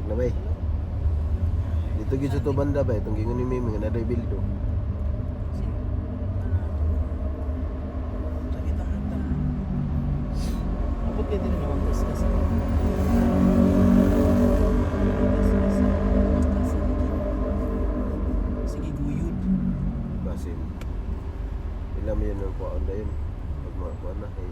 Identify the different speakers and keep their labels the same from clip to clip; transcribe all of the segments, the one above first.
Speaker 1: Na bay. Dito gyud sa to banda bay, itong gingon ni Mimi nga naday bildo.
Speaker 2: Abot kayo din naman kas-kas. Kas-kas. Sige, guyod.
Speaker 1: Basin. Pila mo yun ang kuwaon na yun. Pag mga kuwan na kay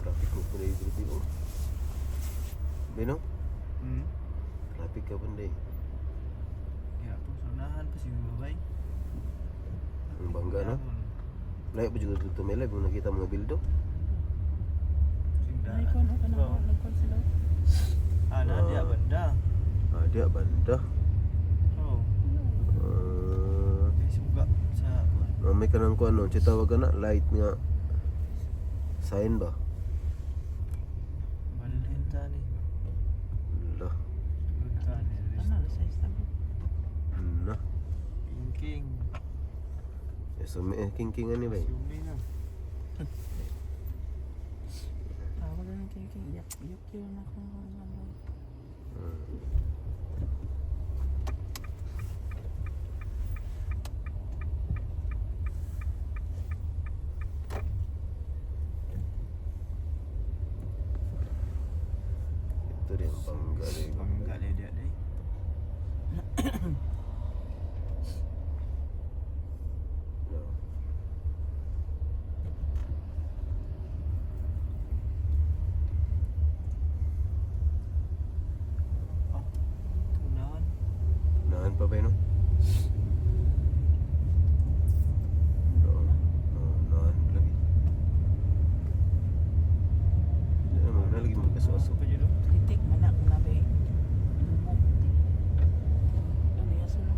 Speaker 1: traffic ko po na dito. Oh. Bino? Traffic ka po na.
Speaker 3: Ya, po sunahan pa si babay.
Speaker 1: Ang bangga no? Layo pa jud dito may live mo nakita mga bildo.
Speaker 2: Ay, kon, okay na. Nagkon sila.
Speaker 3: Ah, na dia banda.
Speaker 1: Ah, dia banda.
Speaker 3: Oh,
Speaker 1: Ah,
Speaker 3: kay suga sa
Speaker 1: ah, may kanang kuan no, tawag na light nga sign ba?
Speaker 3: balhin ta ni.
Speaker 1: La.
Speaker 3: Lunta ni.
Speaker 2: Ano, sa isa.
Speaker 1: Na.
Speaker 3: King king.
Speaker 1: Eh, so, may king king ani ba?
Speaker 3: Sumi na.
Speaker 2: Tawag lang kayo kay iyak. Iyak yun ako. Ano.
Speaker 1: Ito rin ang bangga rin.
Speaker 3: Bangga le dia dai.
Speaker 1: No.
Speaker 3: Oh. Tunahan.
Speaker 1: Naan pa ba yun, no? No. No, naan lagi. Hindi naman, nalagi mo kaso-aso.
Speaker 3: Pa jud.
Speaker 2: Titik man na kung nabi. Lumok. Ano yung aso no?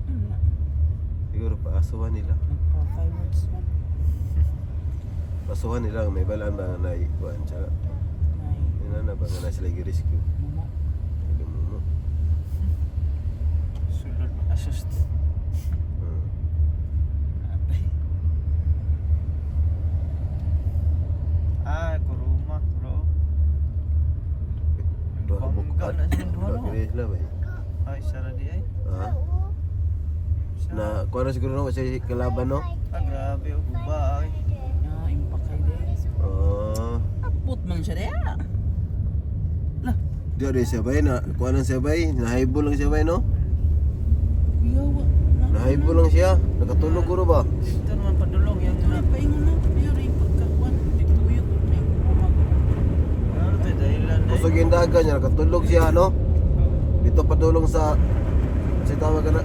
Speaker 2: Ano na?
Speaker 1: Siguro paasuhan nila.
Speaker 2: Nagpa-fireworks man.
Speaker 1: Paasuhan nila, may balaan ba nga na ikuan siya.
Speaker 2: Ay,
Speaker 1: Yun na ba nga na sila i-rescue.
Speaker 2: mumo.
Speaker 1: Hindi mo mo.
Speaker 3: Sulod assist. Ah, kuruma, bro.
Speaker 1: Dua ka
Speaker 3: Bangga na sila duha
Speaker 1: Dua
Speaker 3: no.
Speaker 1: kiri sila ba eh?
Speaker 3: Ay, sara di ay.
Speaker 1: Ha?
Speaker 3: Sa-
Speaker 1: Na, kuha na siguro no, kasi kalaban no?
Speaker 3: Ah, grabe oh, guba ay.
Speaker 2: Ah, impact kay de.
Speaker 1: Ah.
Speaker 2: Abot man siya de. Ah. Lah,
Speaker 1: Di ada siya bay na, kuha na siya bay, nahibol lang siya bay no?
Speaker 2: yawa.
Speaker 1: Nahibol lang siya, nakatulog guro ba?
Speaker 3: Ito naman padulong yang
Speaker 2: Ito na paingon na. Pero yung pagkakuan, nagtuyok na yung kumag.
Speaker 3: Ano to dahilan day.
Speaker 1: Kusog yung dagan niya, nakatulog siya no? Dito padulong sa tawag ka na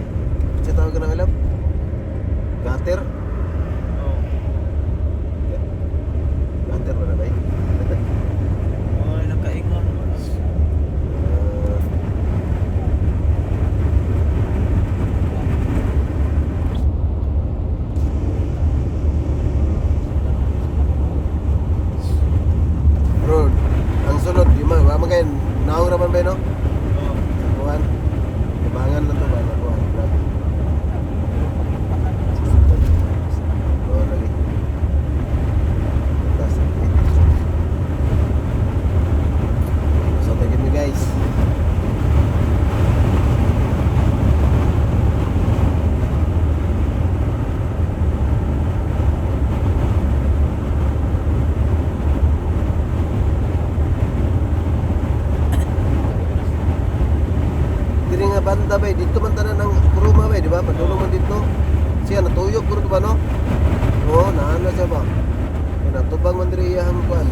Speaker 1: sa tawag ka na alam? Gutter?
Speaker 3: Oh.
Speaker 1: Gutter ba na bay?
Speaker 3: Oh, nakaingon.
Speaker 1: Ah, bro, ang sunod, di ma, wa man kayo, naong raman ba no?
Speaker 3: Oh.
Speaker 1: Sa kuwan. Libangan lang to ba, na kuwan, grabe.
Speaker 2: Pero pag impakan na sa sukod.
Speaker 1: Oo, lagi. Tas, eh. So, thank you guys. Diri nga banda ba, eh. Dito man tanan ang kuruma ba, eh, di ba? Padulong man dito. Siya natuyok guro ba no? Oo, naano siya ba? Kaya natubang man diri iyang kuan.